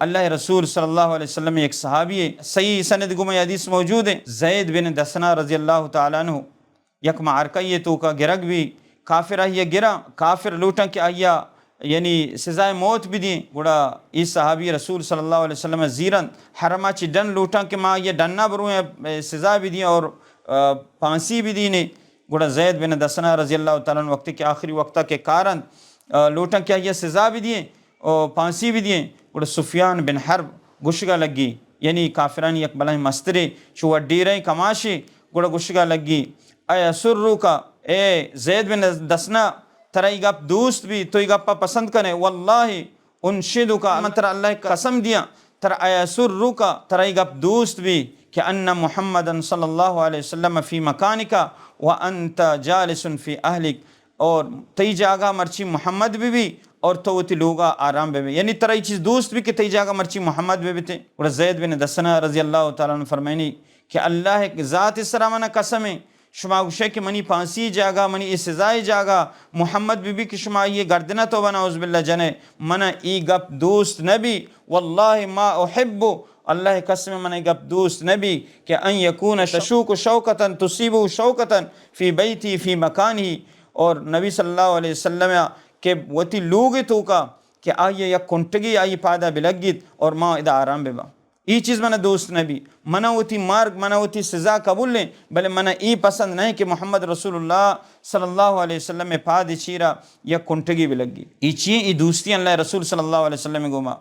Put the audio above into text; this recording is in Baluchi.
اللہ رسول صلی اللہ علیہ وسلم یک صحابی ہے، صحیح سند گو میں حدیث موجود ہے، زید بن دسنا رضی اللہ تعالی عنہ یک معرکہ یہ توکا گرگ بھی، کافر آئیے گرا، کافر لوٹاں کہ آئیا یعنی سزائے موت بدیں۔ گڑا ای صحابی رسول صلی اللہ علیہ وسلم زیرن، حرما چی ڈن لوٹاں کہ ما یہ ڈنا برویں، سزا بدیں اور پھانسی بدینے۔ گڑا زید بن دسنا رضی اللہ تعالی عنہ وقت کے آخری وقتا کے کارن لوٹاں کہ آئیا سزا بدیں او پھانسی بدیں۔ گڑا سفیان بن حرب گشگا لگی، یعنی کافرانی یک بلاہیں مسترے، چو ڈیریں کماشے، گڑا گشگا لگی، ایسرک، اے زید بن دسنا، ترا ای گپ دوست بی، تو ای گپا پسند کنے؟ واللہ انشدک، من ترا اللہ قسم دیاں، ترا ایسرک، ترا ای گپ دوست بی کہ ان محمدا صلی اللہ علیہ وسلم فی مکانک و انت جالس فی اہلک، اور تئی جاگہ مرچی محمد بہ بی اور تو وتی لوگا آرام بہ بی۔ یعنی ترا ای چیز دوست بی کہ تئی جاگہ مرچی محمد بہ بیتے۔ گڑا زید بن دسنہ رضی اللہ تعالی عنہ فرمائنی کہ اللہ ذات سرا منا قسم ہے، شما گوشے کہ منی پھانسی جاگہ، منی ای سزائے جاگہ محمد بہ بی کہ شما یہ گردنہ تو بنا عوذ باللہ جنے، منا ای گپ دوست نبی۔ واللہ ما احب، اللہ قسم منا ای گپ دوست نبی کہ ان یکون تشوک شوکتا تصیبہ شوکتا فی بیتی فی مکانہ، اور نبی صلی اللہ علیہ وسلم کہ وتی لوگ توکا کہ آئی یک کنٹگی آئی پادا بلگیت اور ما ادا آرام ببا۔ ای چیز منا دوست نبی۔ منا وتی مرگ، منا وتی سزا قبول ہیں، بلے منا ای پسند نہیں کہ محمد رسول اللہ صلی اللہ علیہ وسلم پاد چیرا یک کنٹگی بلگی۔ ای چی؟ ای دوستی اللہ رسول صلی اللہ علیہ وسلم گوما۔